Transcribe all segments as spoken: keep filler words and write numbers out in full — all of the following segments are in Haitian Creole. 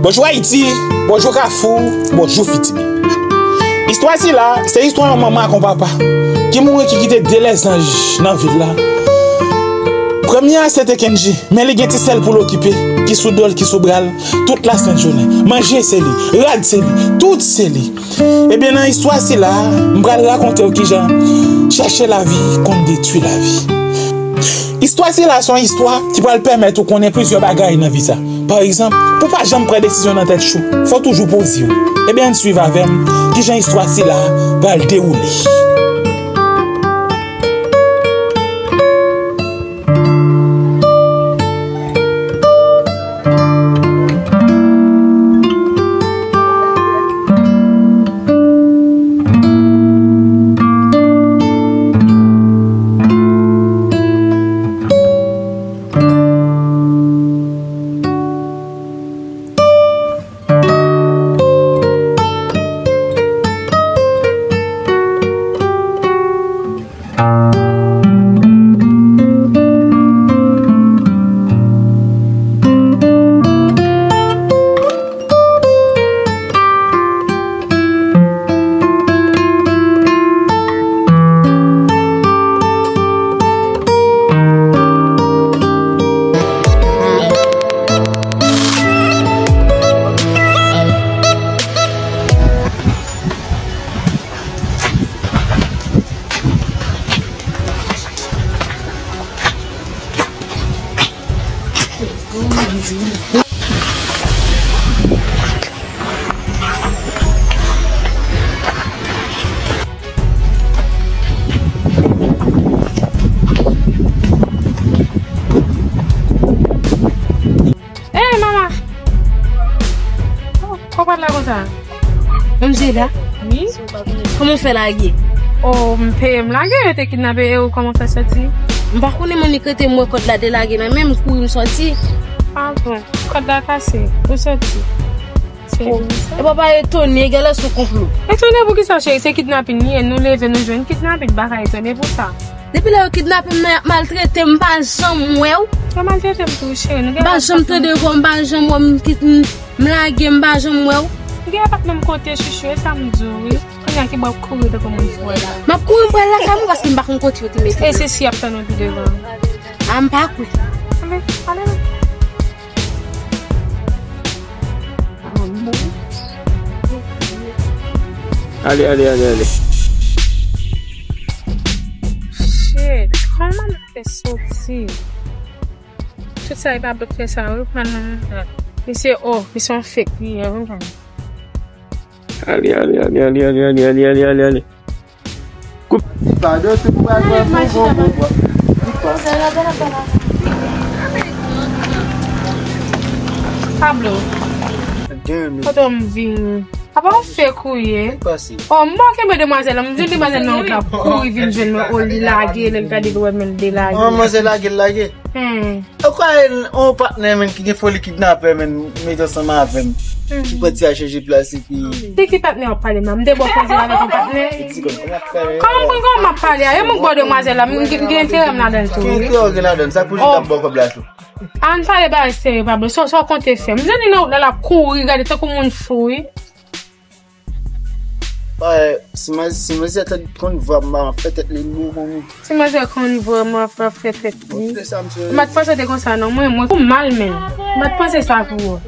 Bonjou Ayiti, bonjou Kafou, bonjou Fitimi. Istwa sila, se istwa yon manman ak yon papa ki mouri, ki kite de lèzanj nan vil la. Premye a se te Kendji, men li gen ti sè l pou l okipe, ki sou do l, ki sou bra l, tout lasent jounen. Manje se li, rad se li, tout se li. Ebyen, nan istwa sila, m pral rakonte w kijan chèche lavi konn detwi lavi. Istwa sila se yon istwa ki pral pèmèt ou konnen plizyè bagay nan vi sa. Pa egzanp, pou pa janm pran desizyon nan tèt cho, fò w toujou poze w. Ebyen, ann swiv avè m kijan istwa sila pral dewoule. Ey, mama! Kòman w la konsa? Angela? Wi? Kòman w fè lage? O, m peye m lage, yo te kidnape, e ou kòman w fè soti? M pa konnen, Monik rete m wè kòd la delage nan men m, m kouri m soti. A bon, kòd la kase, ou soti. Se pou sa. E papa etone, genlè se yon konplo. Etone pou kisa, cheri? Se kidnapin li ye, nou leve, nou jwenn kidnapin, pa ka etone pou sa. Depi lè yo kidnape m nan, y ap maltrete m, m pa janm wè w. Yo maltrete m tou, cheri, nou gen... M pa janm tande w, m pa janm wè w, m kit-, m, m lage, m pa janm wè w. M gen patnè m kote, chouchou, e sa m di w, wi. Kounye a ki bò w ap kouri tankou moun fou la. M ap kouri, m pral lakay mwen, paske m pa konn kote yo te mete m. E se si y ap tann ou pi devan. A, m pa kwè. Ale, ale. Ale, ale, ale, ale. Shit, kòman m fè soti? Tout sa e pa blòk fè sa, wi, pran nan men. Misye, o, misye yon fake li ye, wi, pran. Ale, ale, ale. Koup. Padon, se pou bagay bon, bon, bon, bon. Pablo. Damn. Kote w m vini? Apa w fake ou ye? Pase. O, m pa kenbe demwazèl la. M di demwazèl nan wout la kouri vin jwenn mwen. O, li lage, lè l gade l wè men l delage. O, manzè lage, l lage. Hen. Ou kwè yon patnè, menn, ki gen foli kidnapè, menn, mete ansanm avè m, ki pran ti a chanje plas epi... De ki patnè w ap pale m la? M te bò koze avèk yon patnè? Kòman m konn kòman m ap pale a? E mwen k bò demwazèl la, m gen, gen enterè m ladan l tou, wi. Ki enterè w gen ladan l? Sa pou jwenn ap bò kòb la tou. Ann pale bagay serye, Pablo. Sa, sa w konte fè? M jwenn li nan wout la, l ap kouri, gade tankou moun fou, wi. Wè, si manzè, si manzè tande konn vwa m, m ap fè tèt li mou, mou. Si manzè konn vwa m, m ap fè tèt li. M pa t panse te konsa non, mwen, mwen pou mal menm. M pa t panse sa pou ou.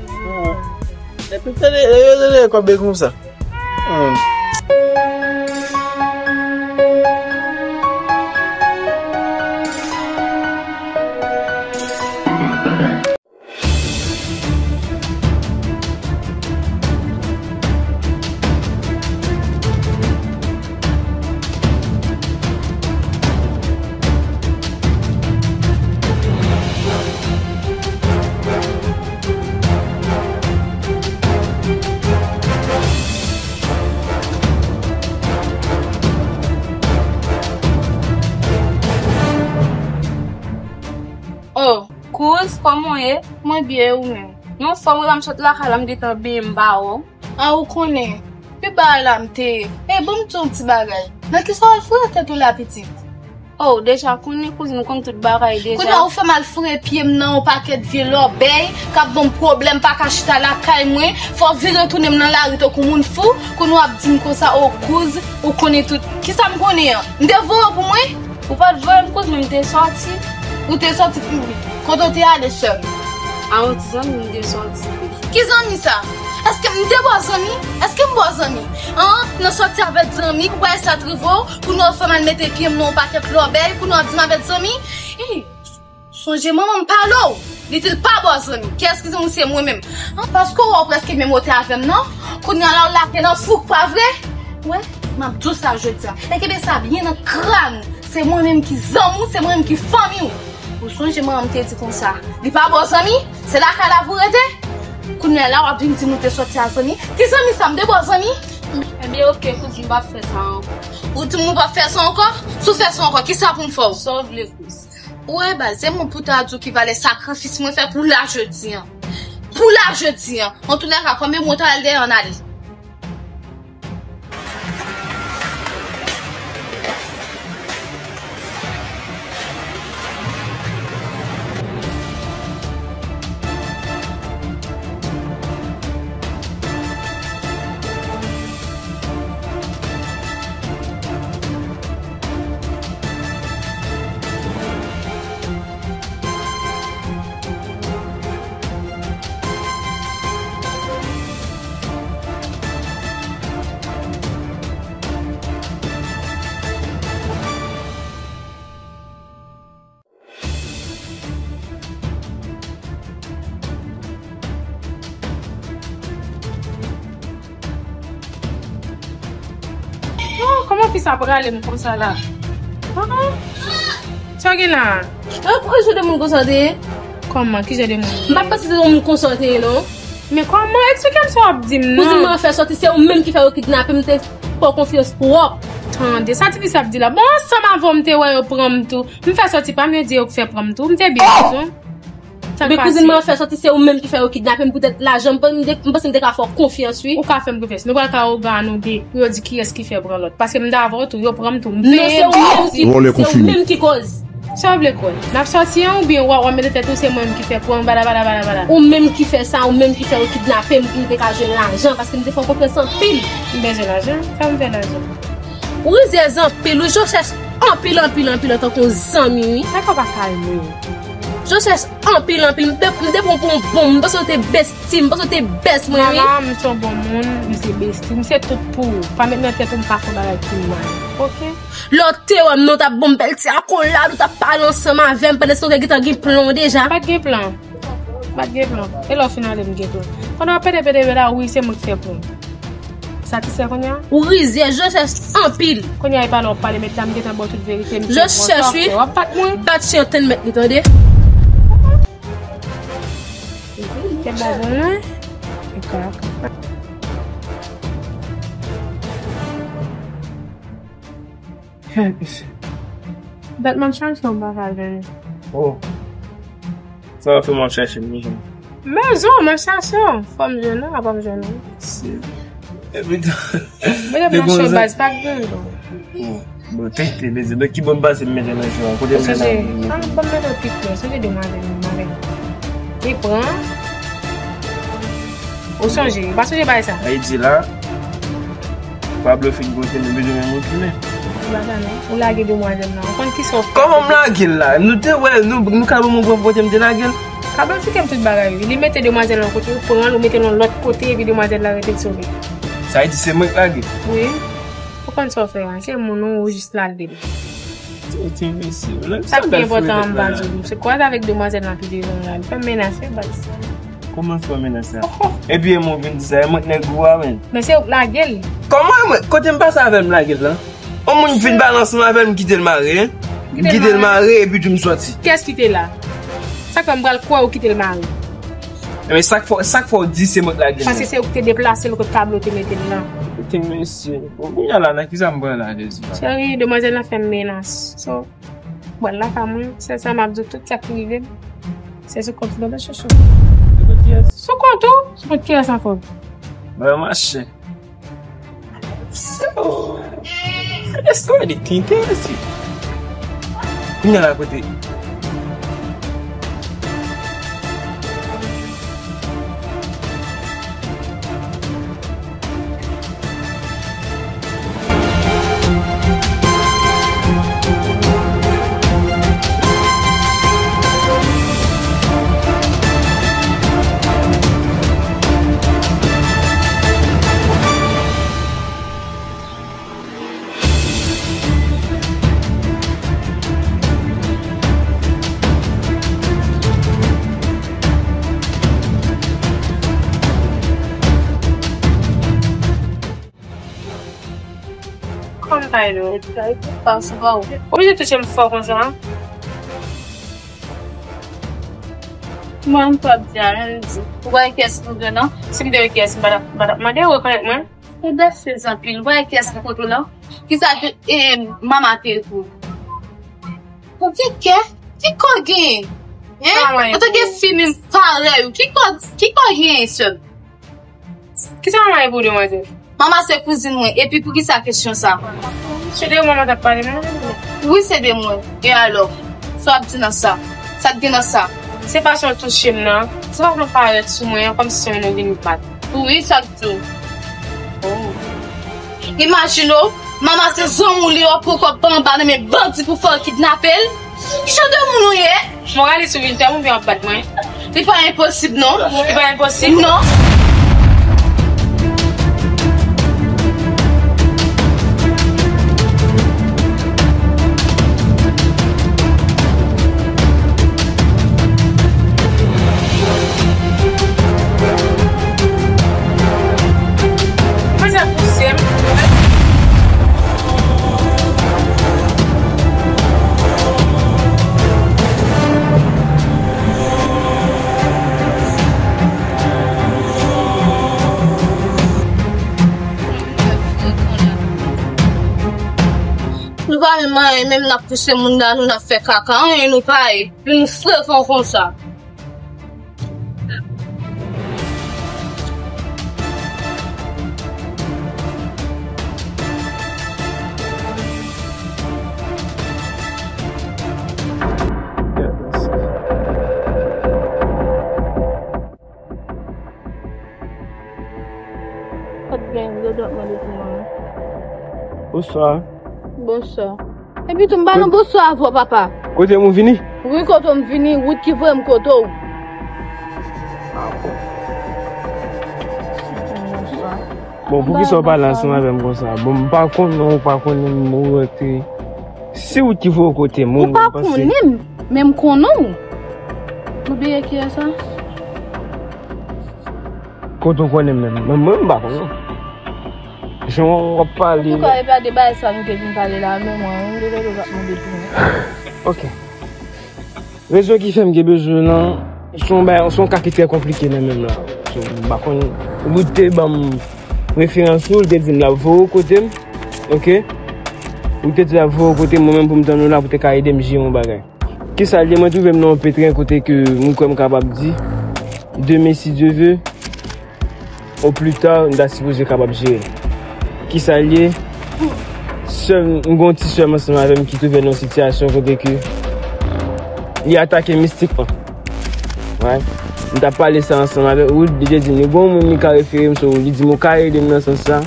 Epi tande, yo tande kòb e konsa. Hmm. Oh, Kouz, kòman w ye? Mwen byen, e ou menm? Yon fwa mwen la m sot lakay la, m gentan benyen m pa wè w. A, ou konnen, pi ba la m te ye. E ban m di w yon ti bagay. Nan kisa w al foure tèt ou la, pitit? Oh, deja konnen kouzin, ou konn tout bagay deja. Kounye a ou fè m al foure pye m nan yon pakèt vye lòbèy k ap ban m pwoblèm, pa ka chita lakay mwen, fò w vin retounen m nan lari tankou moun fou, kounye a w ap di m konsa, oh, kouz, ou konnen tout. Kisa m konnen an? M te voye w pou mwen? Ou pa t voye m kouz, men m te sòti. Ou te sòti pou kote w te ale, sè m? A yon ti zanmi m te sòti. Ki zanmi sa? Èske m te ba w zanmi? Èske m ba w zanmi? An, nan sòti avèk zanmi, pou bagay sa t rive w, pou nou fè m al mete pye m nan yon pakèt lòbèy, pou nou ap di m avèk zanmi? Ih, sonje manman m pale w, li di l pa ba w zanmi. Kiyès ki zanmi w? Se mwen menm. An, paske w wè w prèske menm wote avè m nan, kounye a la w lage nan fouk, pa vre? Wè, m ap di w sa jodi a. E kenbe sa byen nan kràn ou. Se mwen menm ki zanmi w, se mwen menm ki fanmi w. Ou sonje manman m te di konsa, li pa ba w zanmi? Se lakay la pou w rete? Kounye a la w ap vin di m ou te sòti a zanmi. Ki zanmi sa? M te ba w zanmi? Ebyen, oke, kouzin, m p ap fè sa ankò. Ou di m ou p ap fè sa ankò? Si w fè sa ankò, kisa pou m fè w? Sa w vle, kouz? Ou wè, baz, se mwen pou ta di w ki valè sakrifis mwen fè pou la jodi an. Pou la jodi an. Antoulèka, kòm e mwen ta al dèyè ann ale. Oh, kòman fi sa prale m konsa la? Ah, ah. Sa w gen la? Ah, poukò jan de moun konsa w te ye? Kòman? Ki jan de moun? M pa t panse se yon moun konsa w te ye, non. Men kòman? Eksplike m sa w ap di m nan. Kouzin mwen fè sòti, se ou menm ki fè yo kidnape m, m te fè w konfyans twòp. Tande, sa ti fi sa ap di la. Bon, ansanm avè w m te wè yo pran m tou. M fè sòti pa m, yo di yo k fè pran m tou. M te byen, kouzin. Sa k pase? Men kouzin mwen fè sòti, se ou menm ki fè yo kidnape m poutèt lajan. M, m, m panse m te ka fè w konfyans, wi. Ou ka fè m konfyans. Nou pral ka oga nou de pou yo di kiyès ki fè pran lòt. Paske m davò tou, yo pran m tou. M peye bandi. Non, se ou menm ki, se ou menm ki koz. Sa w vle kwè? N ap sòti an oubyen w ap, w ap mete tèt ou se mwen menm ki fè pran, bada, bada, bada, bada. Ou menm ki fè sa, ou menm ki fè yo kidnape m pou m te ka jwenn lajan, paske m te fè w konfyans anpil. M bezwen lajan? Sa m fè lajan? Ou rizèz anpil, wi, je w chèche anpil, anpil, anpil antanke yon zanmi, wi. Sa k ap kalme w? Je w chèche anpil, anpil. M te, m te pran w pou yon bon, m panse w te besti, m panse w te bèst mwen, wi. Mama, m se yon bon moun, m se besti, m se tout pou ou. Pa met nan tèt ou m ka fè yon bagay ki mal. Oke? Lè w te wè m, non, w t ap ban m bèl ti akolad, ou t ap pale ansanm avè m, pandan se tan w te gentan gen plan w deja. Pa t gen plan. Pa t gen plan. E lè w fin ale m gen plan. Pandan w ap pede, pede, pede la, wi, se mwen ki fè plan. Satisfè kounye a? Ou rizèz, je w chèche anpil. Kounye a, e pale w ap pale, met la, m gentan ba w tout verite, m te bon, sa w fè, w ap bat mwen. Bat chen antenn mèt li, tande? Te bon, bon, non? E kaka. Dat m ap chache w, m pa ka jwenn ou. Oh. Sa w ap fè m ap chache m bezwen? Bezwen w, m ap chache w. Fò m jwenn ou, apa m jwenn ou? Si. Epi tou. Bezwen m ap chache w, baz, pa k gen. Oh. Bon, tete, bezwen. Donk, ki bò m pase m mete nan jan an? Kote m mete nan? Ah, ban m mete w pi klè. Sonje demwazèl nan m avè l. Li pran. Ou sonje, ou pa sonje bagay sa? Ayiti la, Pablo fin kote nou bezwen menm ou tounen. Ou pa sa non. Ou lage demwazèl lan. Ou konn kisa w fè? Kòman m lage l la? Nou te wè, nou, nou ka ban m yon gran kote m te lage l. Pablo fike m tout bagay, wi. Li mete demwazèl lan kote, ou pran l, ou mete l yon lòt kote, epi demwazèl la rete sove. Sa vle di se mwen k lage l? Wi. Ou konn sa w fè a. Se moun ou, ou jis lage l. Tete mesye. Sa k pi enpòtan an, m pa di w. Se kwaze avèk demwazèl lan pi devan la. Li fè m menase, baz. Kòman fè w menase a? Epi e mwen vin di sa, e mwen k nèg ou a, menn. Men se ou k lage l. Kòman e mwen? Kote m pase avè l m lage l lan? On moun vin pale ansanm avè l, m kite l mare, en? M kite l mare, epi tou m sòti. Kiyès ki te la? Sa k fè m pral kwè ou kite l mare? Men sa k fè, sa k fè w di se mwen k lage l? Paske se ou ki te deplase l kote Pablo te mete l lan. Tete mesye. Bon, kounye a la, nan kisa m pran la, Jezi? Cheri, demwazèl lan fè m menas. So, bon, la pa mwen, se sa m ap di w, tout sa ki rive m, se sou kont ou, bebe chouchou. Sou kont kiyès? Sou kont ou? Sou kont kiyès ankò? Mwen mache. So, èske w di tenten, mesye? Vin la kote. Kòm pa ede w. Pas pa w. Oblije touche m fò konsa. Mwen m p ap di anyen, m di. Ou wè kiyès nou gen nan? Si m te wè kiyès, m pa t ap, m pa t ap mande w rekonèt mwen. Ou dèsyez anpil. Ou wè kiyès ki kote w la? Kisa ke, eh, mama te di w? Ou gen kè? Ki kò w genyen? Hein? Antanke fi menm parèy ou, ki kò, ki kò w genyen, sè m? Kisa mama ye pou demwazèl? Mama se kouzin mwen, epi poukisa kesyon sa? Se de mwen mwen t ap pale, mwen. Wi, se de mwen. E alò? Sa w ap di nan sa? Sa k gen nan sa? Se fason w touche m nan. Se fason w parèt sou mwen an, kòmsi se yon moun vin bat. Wi, sa k di w? Oh. Imajine w, mama se zanmi w li, w ap pran kòb pa anba nan men bandi pou fè w kidnape l. Ki jan de moun ou ye? Moralis ou vin fè m oubyen w ap bat mwen? Li pa enposib, non. Li pa enposib? Non. Mwen sa pouse m. Nou pa menm anyen, menm n ap pouse moun nan, nou n ap fè kaka, anyen nou pa ye. Pou nou frekan konsa. Kot gen dodòt mande pou mwen? Bonswa. Bonswa. Epi tou m ba nou bonswa avè w, papa. Kote m ou vini? Wi, kote w m vini, wout ki voye m kote w. Bonswa. Bon, poukisa w pale ansanm avè m konsa? Bon, m pa konnen w, ou pa konnen m, ou rantre. Se wout ki voye w kote m, ou pa konnen m, men m konnen w. Ou bliye kiyès sa? Kote w konnen m menm? Mwen, mwen, m pa konnen w. Jan w ap pale. Antouka, e pa de bagay sa nou te vin pale la, men mwen, yon de lòt ou p ap mande pou mwen. Ok. Rezon ki fè m gen bezwen w lan, se yon bagay, se yon ka ki trè konplike nan men m la. So, m pa konn, ou te ban m referans ou, ou te di m l ap voye w kote m. Ok? Ou te di l ap voye w kote m, mwen menm pou m tann ou la, pou te ka ede m jere yon bagay. Kisa l ye? Mwen twouve m nan yon petren kote ke mwen kwè m kapab di, demen, si Dye ve, au plus tard, m ta sipoze kapab jere. Kisa l ye? Sè m, m gen yon ti sè m ansanm avè m ki twouve l nan yon sitiyasyon kote ke li atake mistikman. Right? M t ap pale sa ansanm avè Wood, li te di m li gen yon moun li ka refere m, so li di m ou ka ede m nan sans sa.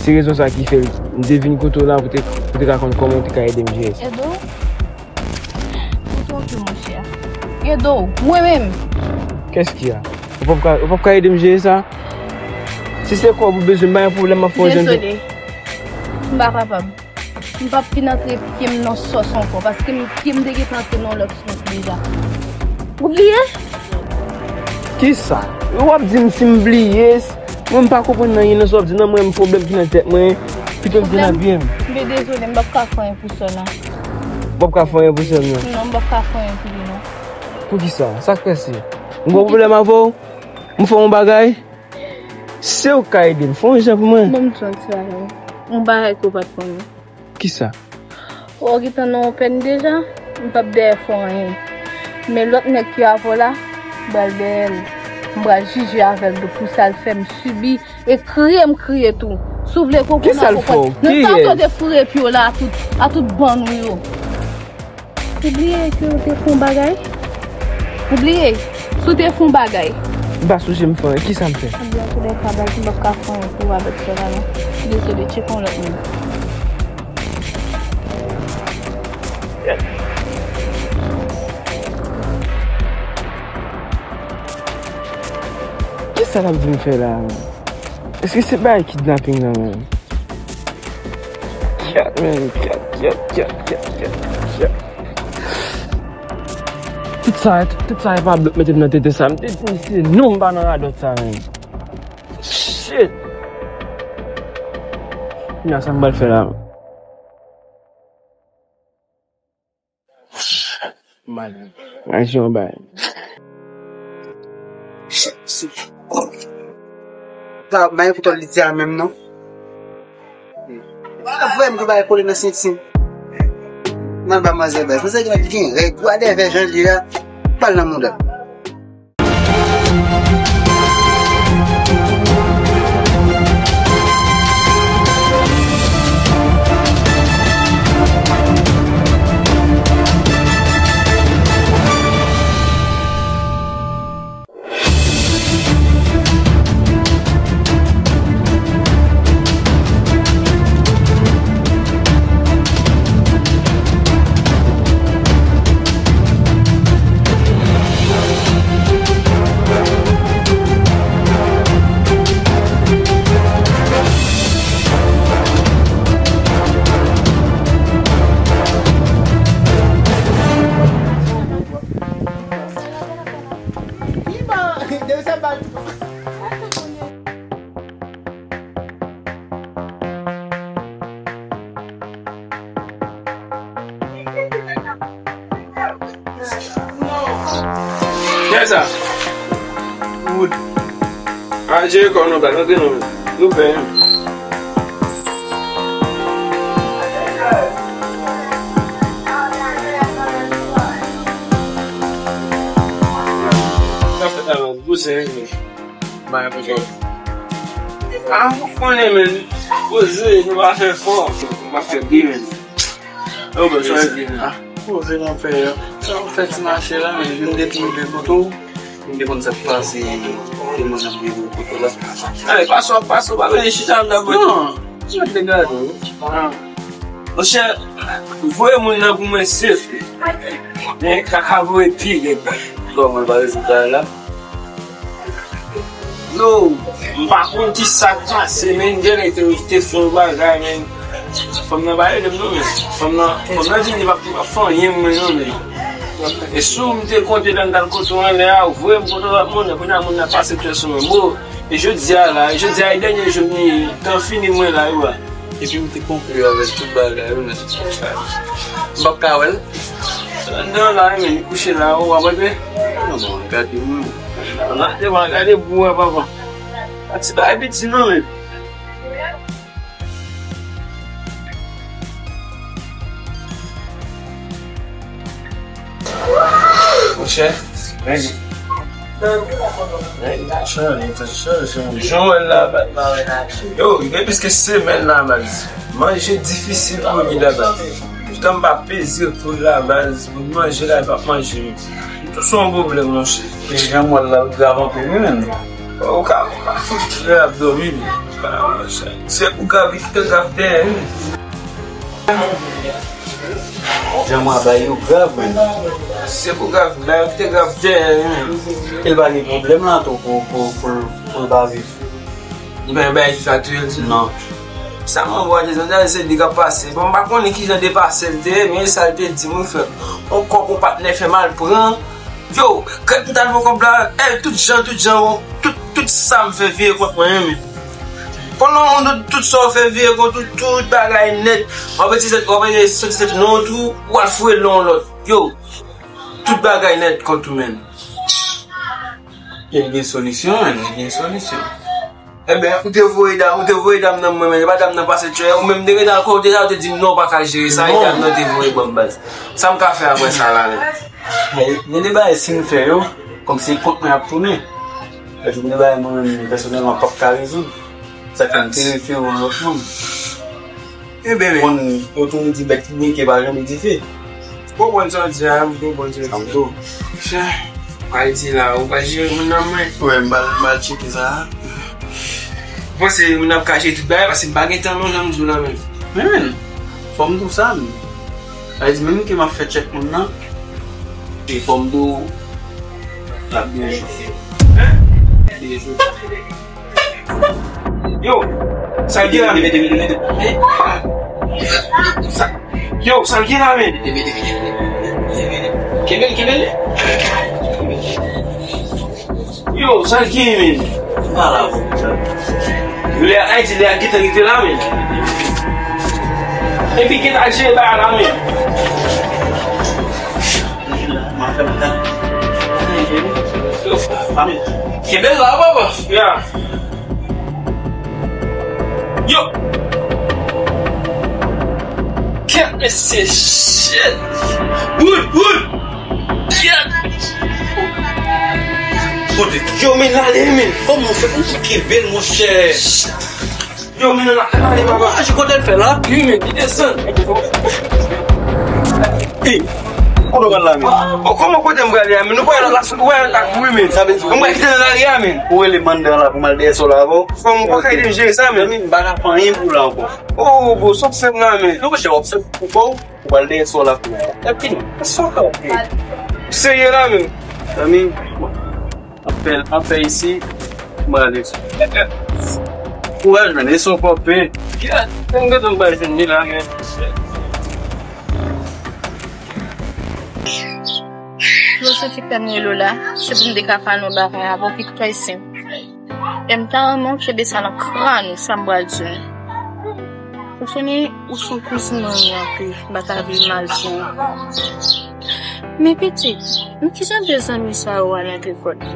Se rezon sa ki fè m te vin kote w la pou te, pou te ka konn kòman w te ka ede m jere sa. Ede w? Ou twonpe, monchè. Ede w, mwen menm. Qu'est-ce qu'il y a? Ou p ap ka, ou p ap ka ede m jere sa? Si se kòb ou bezwen, m pa gen pwoblèm, m ap fè w jwenn. Dezole. M pa kapab. M p ap fin antre pye m nan sòs ankò, paske m, pye m te gentan antre nan lòt sòs deja. Ou bliye? Kisa? W ap di m si m bliye? Mwen, m pa konprann anyen nan sa w ap di, non, mwen, m pwoblèm ki nan tèt mwen, pito m vin nan pye m. Pwoblèm? M dezole, m p ap ka fè anyen pou sè w lan. W p ap ka fè anyen pou sè m lan? Non, m p ap ka fè anyen pou li, non. Poukisa? Sa k pase? M gen yon pwoblèm avè w? M fè w yon bagay? Se w k ka ede m, fè yon jan pou mwen. Ban m di w yon ti bagay. Yon bagay ke w pa t konnen. Kisa? Ou gentan nan yon pèn deja, m p ap dèyè fè w anyen. Men lòt nèg ki avè w la, m pral dèyè l. M pral jije avè l tou pou sa l fè m sibi. E kriye m kriye tou. Si w vle konprann, w ap konprann. Kisa l fè w? Nan tanto de foure pye w la a tout, a tout bann ou yo. Ou bliye ke ou te fè yon bagay? Ou bliye? Si w te fè yon bagay. M pa sonje m fè anyen. Kisa m fè? Ebyen, antoulèka, baz, m p ap ka fè anyen pou ou avèk sè la, non. Dezole, tcheke yon lòt moun. Kisa l ap vin fè la, menm? Èske se bagay kidnaping nan, menm? Kat, menm, kat, kat, kat. Tout sa, tout sa e pa blòk mete m nan tete sa. M te di misye non, m pa nan radòt sa, menm. Shit! Kounya sa m pral fè la? Mal. Aji yon bay. Sa bay pou tòl li di a menm non. Sa vrèman tou bay kole nan senti. Nan ba manzè bay. Manzè gen gen règ. Gwa de vè jan li a. Bal nan mouda. Kiyès sa? Wood. A, jere kò w non, baz, antre non, men. Yo fè, hein. Sa fèt la, man. Poze, hein, men. Bay poze. A, ou konnen, men. Poze, nou pa fè fò. Nou pa fè byen, men. Yo, baz, sa, ah, poze nan fè yo. Sa ou fè ti mache la, men vin detounen kote w. M te konn sa k pase, te moun ap viv kote la. Ay, pase w ap pase, w pa bezwen chita m dabò. Non, mwen te gade w. Monchè, voye moun nan pou mwen, silvouplè. Men kaka voye pi red. Kòman pa rezilta la? Yo, m pa konn ki sa k pase, men, genlè te, te fè yon bagay, men. Fanm nan pa rele m non, men. Fanm nan, fanm nan di li p ap, li p ap fè anyen mwen non, men. E si w m te konte lè m t al kote w anlè a, ou voye m kote w ap monnen, kounye a moun nan pase tè sou mwen. Bon, e jodi a la, e jodi a e dènye jou m ni tan fini mwen la, wi, wa. Epi m te konkli avèk tout bagay, wi, men. M p ap ka wè l. Anndan la, wi, men, li kouche la, ou w ap wè. Non, bon, gade mwen. Gade, bon, gade pou wè, papa. A ti bagay piti non, men. Monchè, nèg. Nèg ta chanje, ta chanje. Jan w wè l la, baz. Yo, li gen plis ke semèn la, baz. Manje difisil pou li la, baz. Toutan m pa peze pou l la, baz. Pou manje la, li p ap manje. Li tou se yon pwoblèm, monchè. E jan m wè l la, l grav anpil, wi, menm. Ou ka, ou ka fout lè ap dòmi, wi. Se pou grav, li te grav dèyè, wi. Jan m wè bagay yo grav, menm. Se pou grav, bagay yo te grav dèyè, menm. E l pa gen pwoblèm la, tou, pou, pou, pou, pou l pa viv. Li pa gen bagay ki ka touye l, di? Non. Sa mwen wè de zòn, se li k ap pase. Bon, m pa konnen ki jan de pase l te ye, men sa l te di m, wi, frè m. On kòb, on patnè fè m al pran. Yo, kèk m t al pran kòb la, èl, tout jan, tout jan, tout, tout sa m fè vire kont mwen, men. Pandan w tout, tout sa w fè vire kont ou, tout bagay nèt. W ap retire tèt, w ap retire soti tèt non tou, w al foure lon lòt. Yo, tout bagay nèt kont ou, menm. Li gen solisyon, menm, li gen solisyon. Enben, ou te voye dam, ou te voye dam nan mwen, men e pa dam nan pase tchè, ou menm te rete al kote sa, ou te di m non, ou pa ka jere sa, e dam nan te voye ban m baz. Sa m ka fè apre sa la, menm? Men, gen de bagay si m fè yo, kòmsi kont mwen ap tounen. Epi gen de bagay mwen menm, pèsonèlman, m p ap ka rezoud. Sa fè m te refere w yon lòt moun. Enben, men. Konn, yo toujou di bèk ki bwike pa janm dife. Bon, bon, sa w di a, m konprann sa w di a. Sa m tou. Sa, pral di la, ou pral jere moun nan mwen. Wè, m pral, m pral tcheke sa. Ou panse moun nan ap ka jere tout bagay, paske m pa gen tan non, jan m di w la menm. Men, men, fò m di w sa, men. Sa vle di, menm ke m ap fè tchèk moun nan, e fò m di w, l ap byen jwe. Byen jwe. Yo, sa l gen la, men? Sa, yo, sa l gen la, men? Kenbe l, kenbe l. Yo, sa l gen, men? Lè a, Ayiti, lè a gentan rive la, men. Epi gentan al jere bagay la, men. Kenbe la, papa. Ya. Yo! Kèt mesye, shit! Wood, wood! Kèt! Kote? Yo, men l ale, men. Kòman w fè pou w kenbe l, monchè? Yo, men l ale, papa. Manje kote l fè la. Wi, men, li desann. Ey, kote w pral la, men? O, kòman kote m prale a, men? Nou prale la, nou prale la, wi, men. Sa vle di, mwen prale kite nan lari a, men. Ou rele m anndan la pou m al dèyè sò la avè w? Fò m pa ka ede m jere sa, men. Zanmi m, m pa ka fè anyen pou ou la ankò. O, bon, sa w ap fè m la, men? Non, monchè, w ap fè pou kò w, ou pral dèyè sò la pou ou. Epi, sa w ap fè? Serye la, men. Zanmi m, anpè, anpè isi, m prale. Kouraj, men, e sa w pòpe. Gad, m gentan bay jwenn li la, men. Rezon ki fè m rele w la, se pou m te ka pale yon bagay avè w ki trè senp. E m ta renmen w kenbe sa nan kràn ou, sa m pral di w. Ou konnen, ou se yon kouzin mwen anpil, m pa ta vle mal di w. Men pitit, men kijan de zanmi sa yo al antre kò l?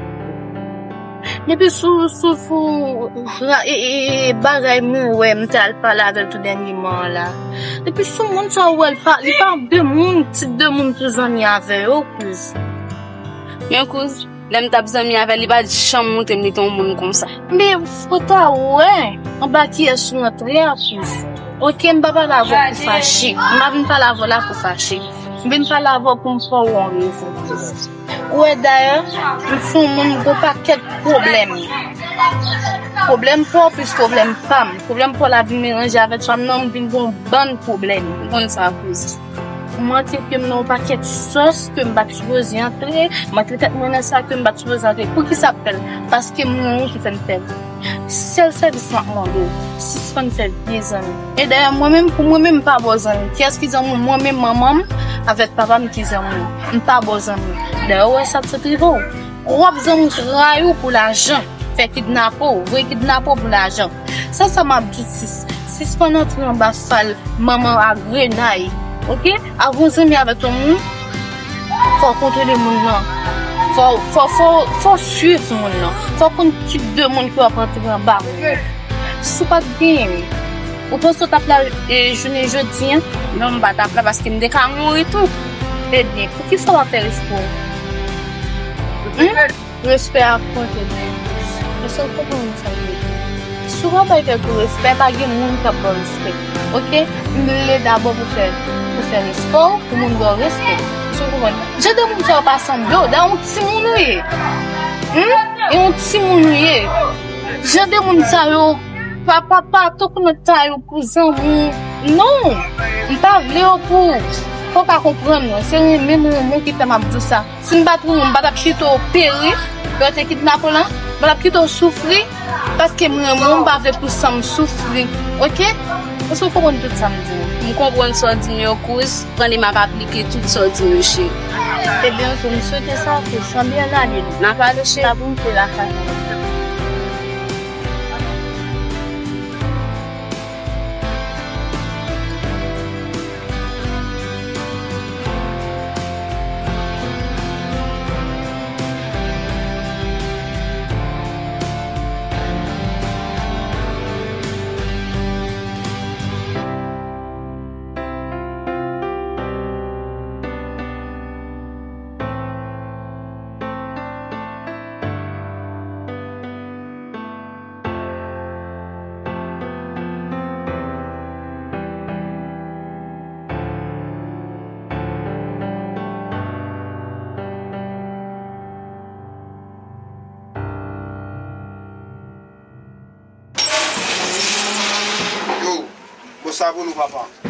Depi sou, sou, sou, ra- e, e, e, bagay mwen wè, m te al pale avè l tou dènyèman an la. Depi sou moun sa yo wè, li pa, li pa de moun, tip de moun pou zanmi avè yo, kouz. Men kouz, lè m t ap zanmi avè l, li pa t janm montre m li te yon moun konsa. Men fò ta wè anba kiyès ou rantre a, kouz. Oke, m pa pale avè w pou fache. M pa vin pale avè w la pou fache. M vin pale avè w pou m fè w yon rezon, kouz. Ou wè, dayè, m se yon moun gon pakèt pwoblèm. Pwoblèm pa w plis pwoblèm pa m. Pwoblèm pa w la vin melanje avèk sa m nan, m vin gon bann pwoblèm. M konn sa, kouz. M antre pye m nan yon pakèt sòs ke m pa t sipoze antre, m antre tèt mwen nan sa ke m pa t sipoze antre. Poukisa m fè l? Paske m renmen w ki fè m fè l. Sèl sèvis m ap mande w, sispann fè vye zanmi. E dayè, mwen menm, pou mwen menm, m pa bon zanmi. Kiyès ki zanmi w? Mwen menm, manman m avèk papa m ki zanmi w. M pa bon zanmi. Dayè, ou wè sa k sot rive w. Twòp zanmi w trayi w pou lajan. Fè kidnape w, voye kidnape w pou lajan. Sa, sa m ap di w, sis. Sispann antre anba fal manman a grenay. Oke? Avan w zanmi avèk yon moun, fò w kontwole moun nan. Fò, fò, fò, fò w swiv moun nan. Fò w konn tip de moun ke w ap antre anba. Si w pa t genyen, ou panse w t ap la, e, jounen jodi a? Non, m pa t ap la paske m te ka mouri tou. Ebyen, poukisa w ap fè respè w? Hmm? Respè a konte byen. Èske w konprann sa m vle di? Si w pa bay tèt ou respè, pa gen moun k ap ba w respè. Oke? M vle dabò pou fè, pou fè respè w, pou moun ba w respè. Èske w konprann? Jan de moun sa yo pa sanble w, dayè yon timoun ou ye. Hmm? E yon timoun ou ye. Jan de moun sa yo, pa, pa, pa, tankou nan tay ou pou zanmi w. Non! M pa vle yo pou ou. Fò w ka konprann mwen. Se renmen m renmen w ki fè m ap di w sa. Si m pa t renmen w, m pa t ap kite w peri lè yo te kidnape w lan. M pa t ap kite w soufri. Paske m renmen w, m pa vle pou san m soufri. Oke? Èske w konprann tout sa m di w? M konprann sa w di m yo, kouz. Tande m ap aplike tout sa w di m yo, cheri. Ebyen, oke, m swete sa pou w. Sanble ann ale. N ap ale, cheri. Sa pou m fè lakay mwen. sa pou nou, papa.